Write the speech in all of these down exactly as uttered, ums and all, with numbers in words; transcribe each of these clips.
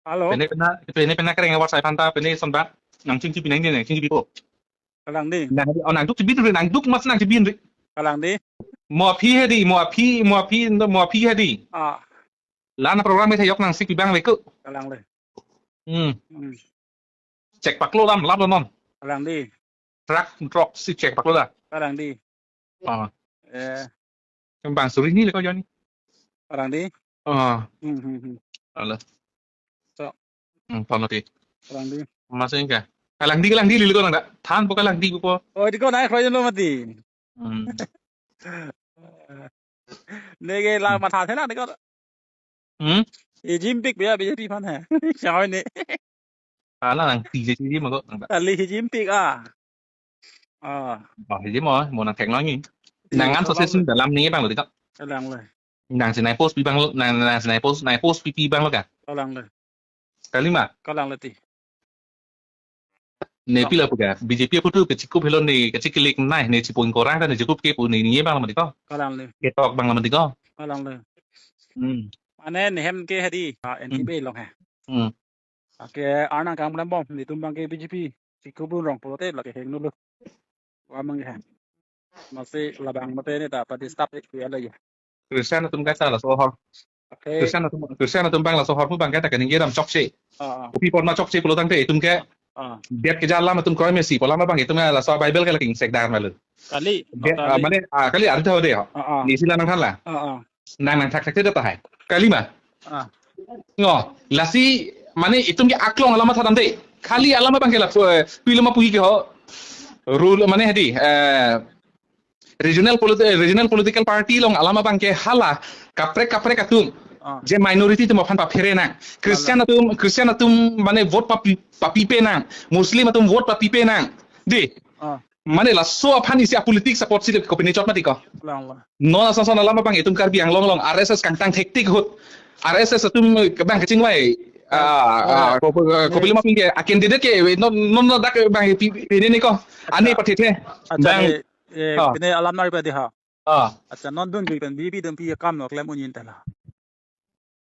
Hello. Pene pena, pene pena kereng awar sai phanta, pene son bang. Nang chingchi pinang di, nang chingchi pipo. Kalang di. Nang, oh, nang duk chibi tu, nang duk mas nang chibi di. Kalang di. Mo aphi he di, mo aphi, mo aphi, mo aphi he di. Ah. Lana program me thayok nang sik pibang veko. Kalang le. Hmm. Hmm. Chek paklo dam, lap lo non. Kalang di. Truck, truck si chek paklo da. Kalang di. Ah. Eh. Kembang suri ni leko jani. Kalang di. Ah. Hmm, hmm, hmm. Ala. So. Hmm, pano ti. Kalang di. Masih enggak? Kalang di, kalang di lili ko nang da. Than po kalang di po. Oh, di ko nai kroy lo mati. Hmm. Neke la matha thena di ko. Hmm? Hijim pik bia B J P aphan he. Siang ne. Ala nang ti je ti ma ko nang da. Kali hijim pik ah. Ah. Oh, hijim mo, mo nang thek nang ni. Ti, nang an kalang sose le. Sun dalam ni bang lo di ko. Kalang le. Nang sinai post pi bang lo, nang, nang sinai post, nai post pi pi bang lo ka. Kalang le. Kalima. Kalang le ti. Ne pila puka, B J P aputu kechikup helo ne, kechikilik nai, ne chipo ingkorang ta ne chikup ke pu ne, ne bang lo mati ko. Kalang le. Ketok bang lo mati ko. Kalang le. Hmm. Mane nehem ke hadi, ah, Hmm. N T B long he. Hmm. Ake arnang kang blam bom, netum bang ke B J P, chikup rong pulote lake heng nulu. Wa mang he. Masi labang mate ne ta pati stop ek ya lagi. Christian atum kata laso hor. Okay. Christian atum, Christian atum bang laso hor mu bang kata kaningje dam chokche. Ah, ah. Kopi pon ma chokche pulo tangte itum ke. Ah. Biat keja alam atum kroimesi, pu alam abang itum laso Bible ke lake ingsek dar malu. Kali, biat, ah, kali. Mane, ah, kali arta ho de ho. Ah, ah. Ni sila nang thanla. Ah, ah. Nang nang thak thak te ta hai. Kalima. Ah. Ngo, lasi, mane itum ke aklong alam tha dam de. Kali alam abang ke la, eh, pilo ma puhi ke ho. Rule mane hadi, eh, regional politi-, regional political party along alam abang ke hala kaprek kaprek atum. Ah. Je minority atum aphan paphere nang. Christian atum, Christian atum mane vote papi, papipe nang. Muslim atum vote papipe nang. Di. Ah. Mane laso aphan isi apolitics apotsi kopine chot mati ko. Lang, lang. Non ason son alam abang itum Karbi Anglong along R S S kangtang thektik ahut. R S S atum bang kachingvai. Ah, ah, ah, ko, ko, ko, ah, pilih maping ke, ah, candidate ke, non, non, non, dak bang pi, pi, ini ni ko. Ani, accha, pathe the. Accha, bang, eh, eh, ah, pine alam nari padi ha. Ah. Accha, non dun bi pen B J P dun pi kam lo klem unyin tela.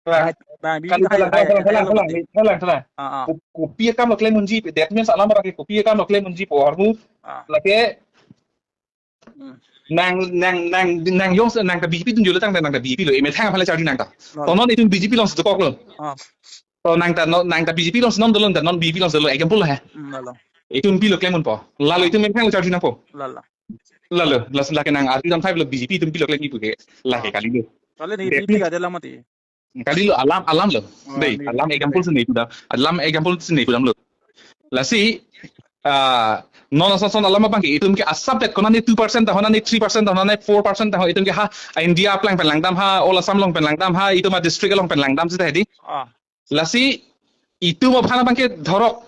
Kalang. Bang, bang, B J P kalang, hai, kalang, hai, kalang, hai, kalang, hai, kalang, kalang. Ah, ah. Ko-, kopi kam lo klem unji, that means alam abang ke kopi kam lo klem unji pu ahormu. Ah. Lake, Hmm. Nang, nang, nang, nang yong se, nang ta B J P atum jolo tang, nang ta B J P lo, emethang aphan le charju nang ta. Lalo. To non itum B J P alongsi dokok lo. Ah. To nang ta, no, nang ta B J P alongsi non dolo, ta non B J P alongsi dolo, example lo he. Hmm, lalo. Itum pilo klem unpo. Lalo, ah, itum emethang le charju nangpo. Lalo. Lalo, las lake nang arju dam thai lo B J P itum pilo klem unpo ke. Lake, ah, kali lo. Kali ni, that B J P means ka de lamati. Kali lo alam, alam lo. Oh, dei, alam, alam example si ne pudam. Alam example si ne pudam lo. Lasi, ah, non ason son alam abang ke itum ke asap det konane two percent ta, konane three percent ta, konane four percent ta, itum ke ha India aplang pen langdam, ha All Assam along pen langdam, ha itum adistrict along pen langdam seta hedi. Ah. Lasi itum aphan abang ke dhorok.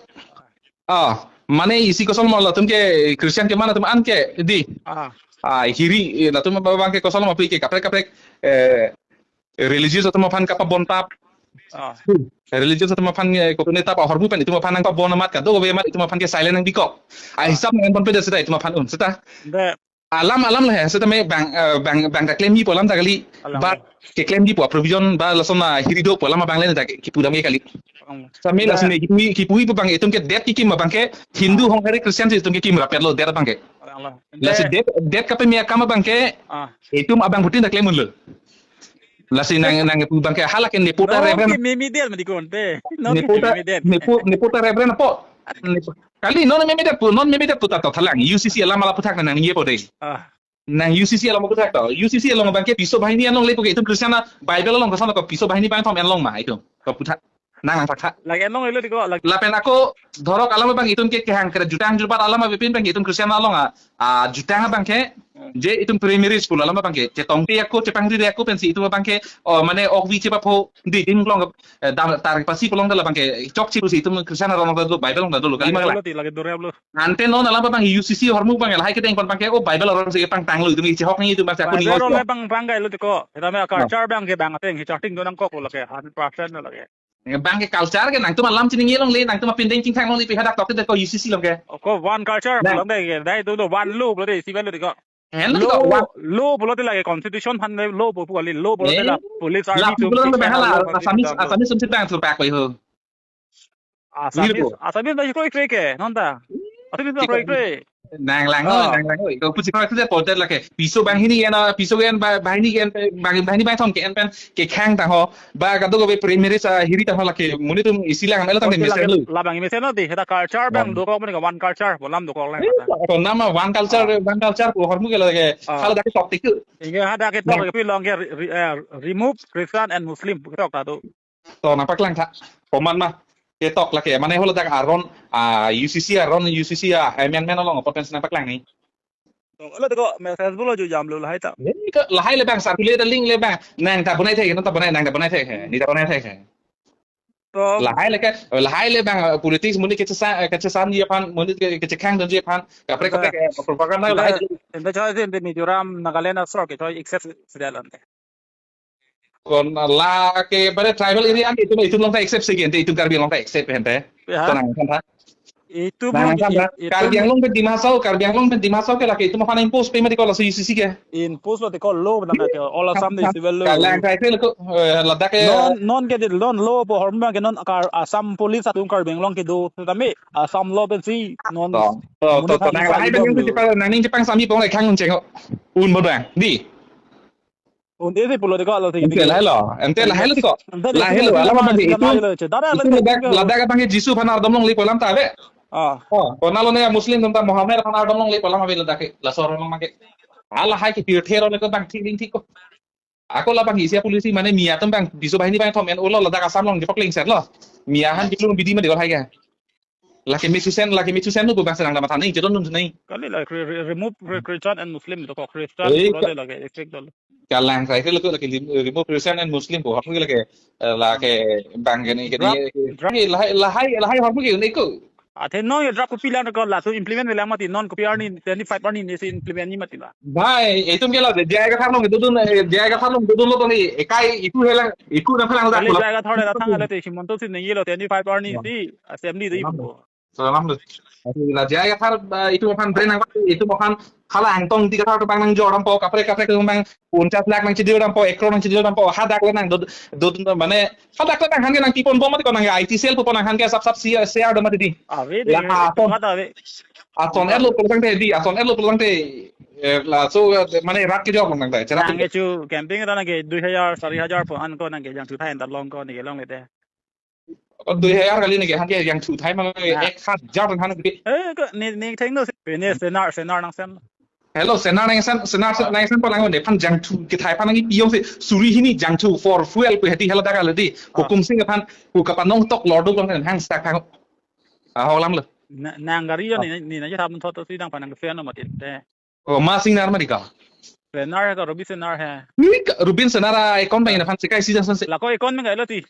Ah, mane isi kosol mo latum ke Christian ke mana atum an ke di. Ah. Ah, hiri, eh, latum abang ke kosol mo pi ke kaprek kaprek, eh, religious atum aphan kapabontap. Ah. Hmm. Religious atum aphan, eh, kopine tap ahormu pen itum aphan nangpabon amat kado-kave amat itum aphan ke silent nangbikok. Ah, ah, hisap nangponpe det seta itum aphan un seta. Be. Alam, alam lo he, seta me bang, eh, bang, bang ta klemji pu alam ta kali. Alam. Ba, keklemji pu provision ba lason ahiri do pu alam abang le ta ke, kipudam ke kali. Alam. Sami, be, lason ne kipuji, kipuji pu bang itum ke det kekim abang ke Hindu, ah, hong Hare Christian si itum kekim rapet lo det abang ke. Alam, alam. Lasi be, det, det kapeme akam abang ke, ah, itum abangphutin ta klem unlo. Lasi nang, nang pu bang ke hala ke ne puta, non, Reverend. Ki meme det mati ko ante. Non, ne ki puta, meme det. Ne pu, ne puta Reverend apo. Ne pu, kali non meme det pu, non meme det puta to thalang. U C C alam ala puthak nangji po dei. Ah. Nang U C C alam puthak to. U C C along bang ke piso bahini along le pu ke itum Christian a Bible along koson ko piso bahini bang thom enlong ma itum. Ko puthak. Nang nang thakthak. Lake enlong ilo di ko, lake. Lapen ako dhorok alam bang itum ke kehang kere jutang jupat alam abipin bang itum Christian along a, a jutang abang ke, hmm, je itum primary school alam bang ke, chetongte ako, chepangri ako pensi itum bang ke, oh, mane okvi chepapho, di dim long, eh, dam, tar pasi pulo ta labang ke, chokche pusi itum Christian along ta dolo, Bible along ta dolo, kali ma kala. Lake dolo ti, lake dore lo. Ante non alam bang U C C ahormu bang lahai kedeng pon bang ke, oh, Bible along si pangtang lo, itum ichehok ni itum bang sa kuni. Bible along le pangtang kai lo ti ko. Eta me, ah, culture bang ke bang ateng, hi charting do nangkok lo lake, hundred percent lo lake. Bang ke culture ke nangtum alam chiningje longle, nangtum apindeng chingthang longle, pi hadak tok det ko U C C along ke. Ko one culture, nang pulo de ke, dai tu do one law pulo de, civil law de ko. Hen lo law, ko, one law pulo de lake constitution aphan law pu, pu kali law pulo de la, eh, police, law army pu atum pulo de ke behala, law Assamese, pulo de. Assamese atum si bang thurpak koi ho. Assamese, Assamese bai kroikre ke, non ta. Assamese bai kroikre. Nang lang, oh, nang lang, oh. Iko pusi kroikre porter lake. Piso banghini ke na, piso ke ba-, banghini ke, bang-, banghini bangthom ke en pen kekhang ta ho. Ba kado ko be primary sa hiri ta ho lake. Monit atum isi lang, elo tang de mesen lo. Labang mesen lo di, heta culture bang dokok mani ke one culture, bolam dokok lang. Eh, kata. Ko nama one culture, one culture ko hormu ke lake. Ah. Hala dak tok tik. Inge hadak ketok lake pilong ke re-, re-, eh, remove Christian and Muslim ketok ta do. To nangpaklang tha. Komat ma ketok lake. Mane holo dak aron, ah, U C C aron, U C C a amendment along apot pensi nangpaklang ni. To, lo teko message bulo ju jam lo lahai ta. Ini ke lahai le bang, circulate link le bang. Nang ta bonai thek, nang ta bonai, nang ta bonai thek he. Ni ta bonai thek he. To lahai le ke, lahai le bang, politics monit kechesa-, kechesam ji aphan, monit ke-, kechekhang dun ji aphan. Kaprek kaprek, eh, propaganda lahai. Ente choi ente Mizoram, Nagaland asor ke choi accept sida lante. Kon lake bare tribal area an itum, itum along ta accept si ke, ente itum Karbi along ta accept ente. Ya. To nang kan tha. Itum nang along kan tha. Itum Karbi Anglong pen Dima Hasao, Karbi Anglong pen Dima Hasao ke lake itum aphan impose pe mati ko laso U C C ke. Impose mati ko law nang ke all Assam de civil law. Kalang kai ke leko, eh, ladak ke. Non, non ke di, non law po hormu ke non Kar-, Assam police atum Karbi Anglong kedo. Tame Assam law pensi non. To, to, to, nang lahai pen chepang, nang ning chepang sami pong le khang un cheng ho. Un bodang. Di. Ante si pulo teko lo si. Ante lahai lo. Ante lahai lo teko. Lahai lo. Alam abang di itum. Itum ladak, ladak abang ke Jisu aphan ardom longle pu alam ta ave. Ah. Oh, konat lo ne Muslim atum ta Muhammad aphan ardom longle pu alam ave ladak ke. Laso aron along abang ke. Lahai ke pirthe aron le ko bang thik ling thik ko. Ako labang isi a policy mane Miya atum bang piso banghini bangthom en-o lo ladak Assam along jepok lengset lo. Miya aphan kiplung bidi ma de lahai ke. Lake mechusen, lake mechusen nu bang serang damat thaning, chedon nun nei. Kali la re-, re-, remove re-, Christian and Muslim to ko Christian. Eh, lo de lake effect dol. Kalang sai ke lake, lake lim-, remove Christian and Muslim ko, hapun lake, eh, lake bang ke ni ke ni. Drug, drug. Ke lahai, lahai, lahai hapun ke ni ko. Athe non ye drug kopi lang ko laso implement lang mati non kopi arni twenty-five arni ni si implement ni mati la. Bhai, itum ke la J I Kathar along dodun, eh, J I Kathar along dodun lo tong ni, ekai iku helang, iku nang helang. Kali dak J I Kathar le datang ale te Himanta si nengilo twenty-five arni si assembly de ipu. Salam lo. Ati la J I Kathar, ah, itum aphan brain nang, itum aphan hala Angtong Ingti Kathar atum bang nangjor dampo, kaprek kaprek atum bang unchas lakh nangchedir dampo, ek crore nangchedir dampo, hadak le nang dod, dod, mane, hadak le nangphan ke nangpipon bom mati ko nang I T cell pupon nangphan ke sap sap si, siar dam mati di. Ave de, la, ave, ason, kata ave. Ason et lo pulang te di, ason et lo pulang te, eh, laso, eh, mane rat kejok nang te, cherat. Nang kecho camping ta nang ke dui hajar, sari hajar po an ko nang ke jangthu thai ta long ko ni ke longle te. Ko dui hajar kali ni ke, han ke jangthu thai ma ke, ah, ek hajar han ke. Eh, ko ni, ni theng no, pine senar, senar nangsen. Hello, senar nangsen, senar, ah, nangsen pa lang de, phan jangthu kethai phan nangpi-ong si, suri hini jangthu for fuel pu hedi hela dagal di. Ah. Hukum Singh phan, ku kapanong tok lordo ko hang sak thang. Ah, ho alam lo. Na, nang gari yo ni, ni na je thap thot si dang phan nang senar mati te. Oh, ma Singnar mati ka? Senar he ka, Rubin Senar he. Ni ka, Rubin Senar a account pen aphan sekai si jangsan se. Lako account pen kailo ti.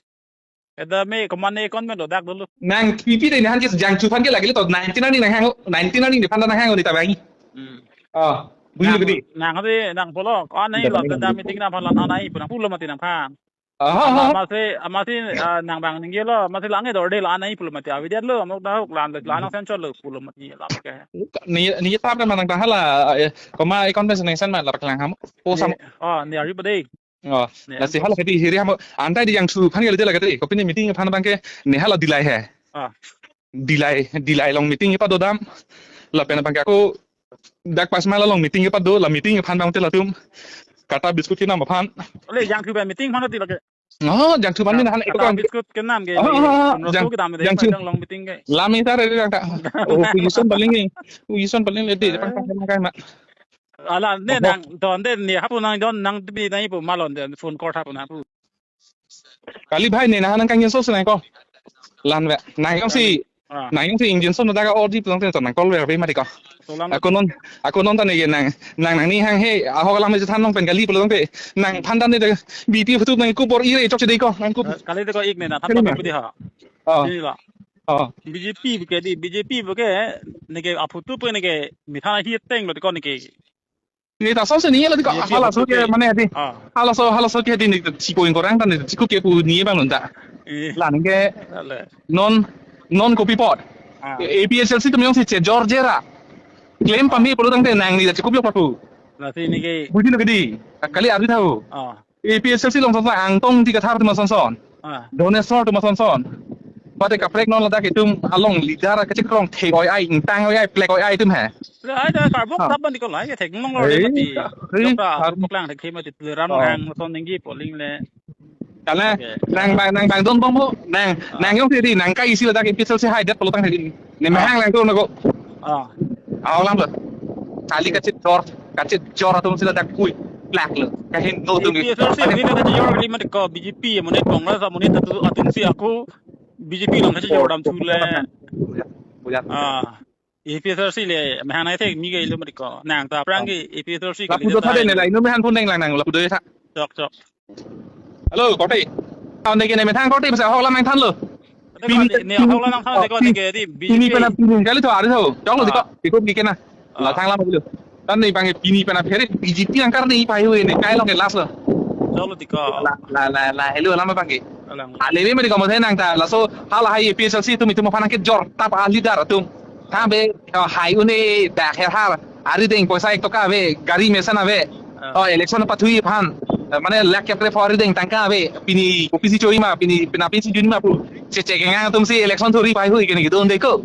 Eda me komat ne account pen do dak dulu. Nang P P de nang ke jangthu aphan ke lagi le to nineteen arni nanghang, nineteen arni nephan nanghang ni ta bang. Hmm. Ah, bujil gede. Nang, nang de, nang pulo. Ko anai lo, da meeting nangphan lo, anai pu nang pulo mati nangphan. Aha, aha. Amatsi, amatsi, ah, nang bang ninggilo, amatsi lang edor de lo, anai pulo mati avi det lo, amok dahok lan lo, lan sen chot lo pulo mati lam ke. Ni, ni tap kan manang tahala, eh, koma account pen nangsen ma lapak lang ham. Oh, sam. Oh, ni ari bade. Oh, ni lasi hala kati hiri ham, antai di jangthu aphan ke le la kati, kopi ni meeting aphan abang ke, ni hala Dillai he. Ah. Dillai, Dillai along meeting kepadodam. Lapen abang ke ako dak Panch Mile along meeting kepado, la meeting aphan abang te latum. Kata biscuit kenam aphan. Ole jangthu pen meeting aphan ti lake. Oh, jangthu aphan ni han kata ekdom biscuit kenam ke. Oh, oh, oh, jang, kedam de jangthu. Along meeting ke. Lami tar de jang ta. Oh, position paling ni. Position paling le de, pang pang kai ma. Ala ne nang don de ni hapu nang don nang bi nang ipu malon de phone call hapu nang hapu. Kali bhai ne nang nang kang yin so se nang ko. Lan ve. Nang yong si. Ah. Nang yong si injin so na daga odi pulang te nang call ve ve mati ko. Solam. Ako non, ako non ta ne nang, nang nang ni hang he, ahok alam je than long pen kali pulang te. Nangphan ta ne de B P F tu nang ku por ire chok che de ko. Nang ku. Eh, kali de ko ik ne na than kali pa ma. Pudi ha. Oh. Ini la. Oh. B J P ke di, B J P ke ne ke aphutu pe ne ke mithana hi teng lo ko ne ke. Ni ta so se ni la di ko, B J P halaso ke aphutu pe. Mane di. Ah. Halaso, halaso ke di ni si ko ingkorang ta ni si ko ke pu ni bang nun ta. Eh. Lan ke ale. Non, non kopi apot. Ah. A P H L C atum yong si chejor jera. Claim pame pulo tangte nang ni chekup yok papu. Lasi ni ke. Bujilo ke di. Kali ardi tau. Ah. A P H L C along sonson Angtong Ingti Kathar atum sonson. Ah. Doneswar atum sonson. Pate kaprek non ladak itum along leader kachekrong thek oi ai, ingtang oi ai, plek oi ai itum he. Lahai ta karbok Ah. tap ban di ko lahai ke thek long lo Hei, de mati. hei, Jokta karbok. Poklang thek mati Tuliram Oh. Ronghang son ninggi polling le. Kala, Oke. nang bang, nang bang don bom bo, nang, Ah. nang jongsi di, nang kai isi ladak A P H L C hai det pelutang tadi. Ne Ah. mahang lang tu nago. Ah. Aw lang lo. Kali kachit jor, kachit jor atum si ladak kui, plak lo. Kahin no tum ni. A P H L C ini na jor kali mati ko B J P, mane Congress, mane atum, atum si ako B J P along kachit jor dam thu le. Buya. Ah. A P H L C le, mahang nai thek mi ke ilo mati ko. Nang ta aphrang ke A P H L C ke Lapu do leader thade ta ne la, ino mehan phone deng lang nang, lapu do tha. Chok, chok. Hello, korte. Aun deke ne methang korte, masa hok lam nangthan lo. Ate Pini ko ne, ne hok lam nangthan, oh, ate ko pi-, neke di, pini B J P. Pena pini kali tho, ari tho. Chok lo Ah. diko, diko bike na. La Ah. thang lam lo. Tan ne bang pini pena phere B J P nang kar ne pai hui ne, kai long ke last lo. Chok lo diko. La, la, la, la, hello, lam bang ke. Alang. Ale me mati ko mo the nang ta, laso halahai A P H L C atum itum aphan ke jor tap a leader atum. Tha be, oh, hai une dak her har. Ari deng poisa ek toka ave, gari mesen ave. Ah. Oh, election pathui aphan. Eh, mane lakh kep re pho ari deng tangka ave. Pini kopisi choi ma, pini pina pisi jun ma pu. Che che kengang atum si election thori pai hui kene gitu onde ko.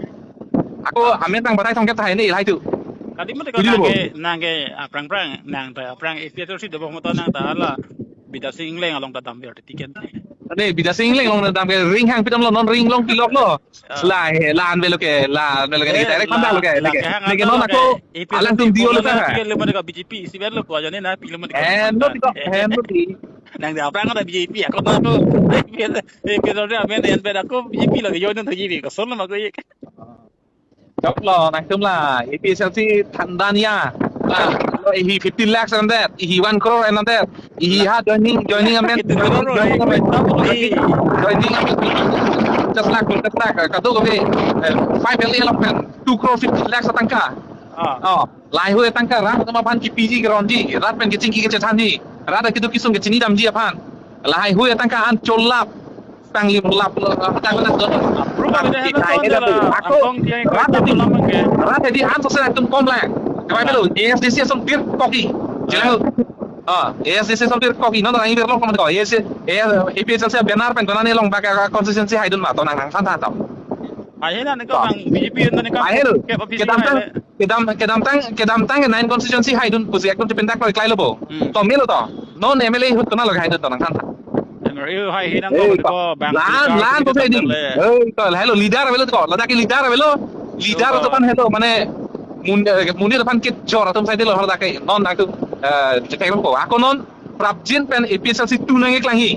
Ako amen tang batai thong kep thai ne hai tu. Kadi mati ko Kudi nang lo. Ke, nang ke, ah, prang prang, nang ta, prang A P H L C dobok moto nang ta hala. Bidya Sing Engleng along ta dam ber ticket. Ane Bidya Sing Engleng along dam ke ring hang pitam lo non ring long pilok lo. Ah. La he, la an velo ke, la an velo ke, Eh, direct la, kontak lo ke, la leke. Ke hang Leke anta non lo ako, ke, A P H L C alang tum dio lo polo ka. Ticket lo mati ko B J P, isi ber lo ko, jani na pilo mati ko. Eh, no tiko, eh, no ti. Nang dia prang ada B J P, ako na ako, A P H L C amen en ber ako B J P lagi yo nang B J P, ko son lo ma ko ye. Chok lo, nangtum la, A P H L C thandan ya. La, lo ihi fifteen lakhs and that, ihi one crore and that, ihi ha joining, joining amen, Itu joining, crore, joining amen, itu crore. Joining, joining amen, just lakh, just lakh, kado ko be, eh, five L A along pen, two crore fifty lakhs tangka. Ah. Oh, lahai hui tangka, rat nama pan ki P G ke ronji, rat pen ke chingki ke chethanji, rat kitu kisung ke chini damji aphan. Lahai hui tangka an cholap. Panglim lap lo, tang na do. Approve kami dah Di hello hai ton ni dah la, tu. Ako, angkong dia yang rat kerja tadi, malam ke. Rat tadi an sose atum kom lang. Kami Ah. Lo, A S D C atum pir koki. Jelang lo. Ah, A S D C atum pir koki. Non orang pir lo kamu ko. A S D C, eh, A P H L C banner pen kona ni long baka constituency hai dun ma to nang nang san ta to. Hai na ni ko Ah. Bang B J P ni ko. Hai lo. Ke office Kedam hai tang, le. Kedam, kedam tang, kedam tang nine constituency hai dun pusi ekdom tipen dak lo klai lo bo. Hmm. To melo to. Non M L A hut kona lo hai dun to nang san ta. M R U hai hinang Eh, ko ko. Bang Lan, Singkar lan ko Singkar sai di. Tangkar le. Eh, ko, hello, leader avelo ko. Ladak ke leader avelo. Leader Yo, to ko. Kan hello, mane, mun, eh, muni depan ke jor atum sai di lo, ladak ke. Non, aku, eh, cekai ko. Ako non, prapjin pen A P H L C tu nang iklang hi.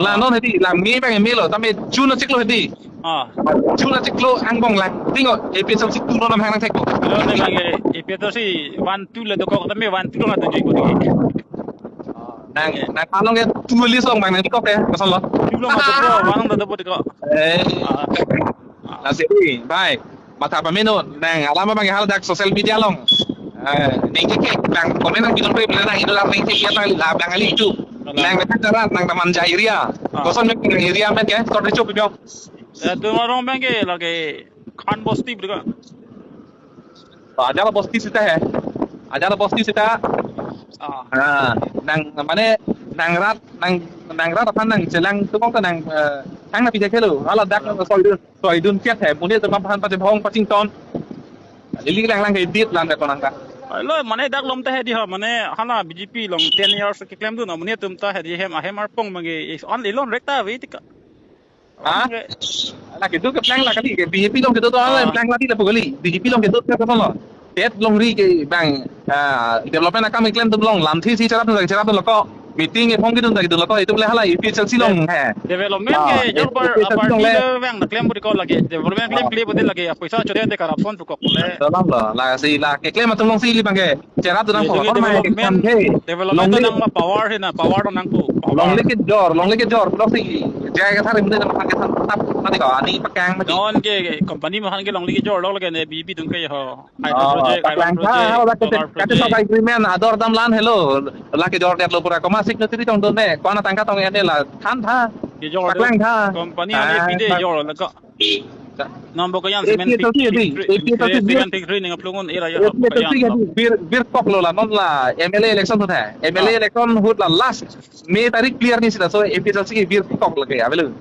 La Ah. Non hedi, la me bang me lo, tame June achiklo hedi. Ah. June achiklo angbong lang. Tingo, A P H L C tu non nam hang nang thek ko. Lo ne bang A P H L C one two le dokok, tame one two lo na tu jui ko di. Nang, nang along ke tulis long bang nang dikok ke, kosong lo. Tulis long atau apa, bang nang dikok. Eh. Ah. Nasi, bye. Matha pameno, nang alam bang hal dak social media long. Eh, neng ke bang komen nang bidon pe nang indo lam neng ke iya nang la bang ali itu. Nang nang cara nang teman jai area. Ah. Kosong nang area men ke, kau cukup biong. Eh, tu marong bang ke lagi khan bosti berga. Ajala bosti sita hai. Ajala bosti sita. Ah. Ah, nang mane nang rat nang nang rat aphan nang chelang tu kong ta nang eh, thang na pija khelo. Hala dak nang soi dun soi dun kiat hai. Muni tu aphan pachim hong paching ton. Lili lang lang ke dit lang ke konang ta. Lo mane dak lom ta hai di ha mane hala B J P long ten years keklem dun muni atum ta hai di hem ahem arpong mage is on ilon rek ta ve tika. Ha? Oke. Lake tu ke plan la kali ke B J P long ke tu tu Ah. Plan la di la pukali. B J P long ke tu ke tu lo. Det longri ke bang ah, development akam iklan tu long lam thi si charap tu charap tu lo ko. Meeting e phong ke tu tu lo ko. Itu boleh halai A P H L C long hai. Development Ah, ke jor par A P H L C party long le. Le bang na claim budi ko lagi. Development claim Ah. Claim budi lagi. Paisa chode de corruption tu kok le. Dalam lo. La si la ke claim atum long si ili bang ke. Cherap tu nang Ye, power jadi ma development, kan the. Development tu longle, nang ma power he na, power tu nang tu, power. Longle ke jor, longle ke jor, lok si jai ke thari mune nang pakai san tap mati ko, ani pakang mati. Non ke company ma han ke longle ke jor, lok lagi ne B P tung ke ho. Hydro Oh, project, paklang iron tha, project, hal kate, solar kate project. Sok agreement, ador dam lan hello. Lake jor det lo pura koma signatory tong done, kona tangka tong ene la, than tha. Ke jor paklang tha. Company ani Ah, pide pak- jor la ko. Nang bo kayan A P H L C cement factory, di, A P H L C di. Cement factory ning aplungun era ya A P H L C kayan di, lo. Bir, bir kok lo la, non la, M L A election hut hai. M L A Ah. Election hut la last May tarik clear ni sita, so A P H L C ke bir kok lagi, avelo.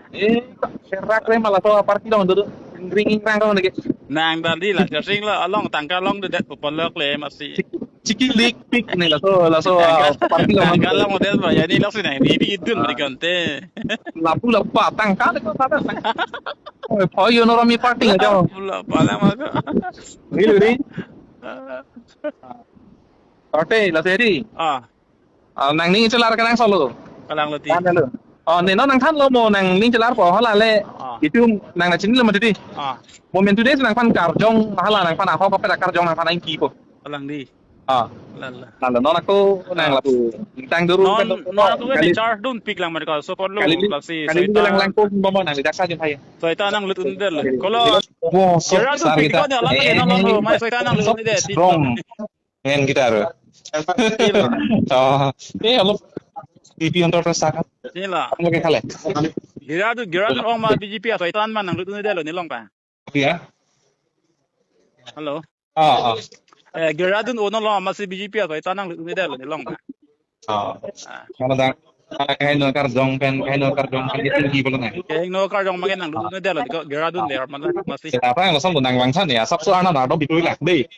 Eh, serak le malah to party dong dulu. Ring ring rang dong lagi. Nang tadi la, sering lo, along tangka longledet pu ponlok le masi. Chiki lik pik ne laso, laso, ah, party lo. Tangka longledet ba, ya ni lok si nang, ni bidun beri konte. Lapu lapu pa, tangka le ko tangka. Oh, yo no rami party aja. Lapu lapu lang mako. Gilo ri. Party la seri. Ah. Ah, nangning chelar kenangsot lo. Kalang lo ti. Kan lo. Oh, ne non nangthanlo mo nangning chelarpo hala le. Ah. Itum nang na chinilo mati di. Ah. Mo men today nangphan karjong hala nangphan ahok kape karjong nangphan nangkipo. Kalang di. Ah. Lala. Lala non ako nang lapu. Tang duru non, kan non non ako kali. Charge dunpik lang mereka. So perlu kali, laksi kali soita lang lang ko mo nang daksa jin hai. Soita nanglut un-edetlo. Kolo. Wo, so Gerard sar dunpik kita. Ko ne alam eh, ne non lo, mai soita nanglut so un-edet. Strong. Ngen kita aro. Ilo. Oh, eh, alop pipi antar rasa kan. Ilo. Kamu ke kale. Gerard, Gerard ong ma B J P asoitan ma nanglut un-edetlo ne longpa. Ya. Halo. Ah, ah. Eh, Gerard un-edetlo ma si B J P asoitan nanglut un-edetlo ne longpa. Ah. Ah. Mana dang, ah, kaheno karjong pen, kaheno karjong pen itu di belum ya. Kaheno karjong magen nanglut un-edetlo ko Gerard un-edetlo mana masi. Apa yang kosong nang bangsan ya, sabso ana na dong bitu lak dei.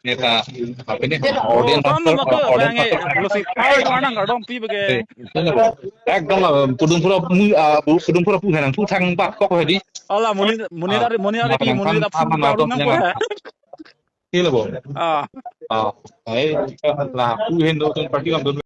Neta, apa ini? Oh, audience kamu factor, mau ke audience bang, eh, factor. Kalau si Pai kemana nggak dong pi bege? Eh, itu loh. Ekdom lah, pudum pura mu, ah, pu-, pudum pura pu henang pu thang bak kok hedi. Alah, muni, muni ah, dari, muni dari, makan muni kan dari, sama pudum ngadong nang nang. Iya lah, Bo. Ah. Ah, eh, lah, pu hendo ton party kan don.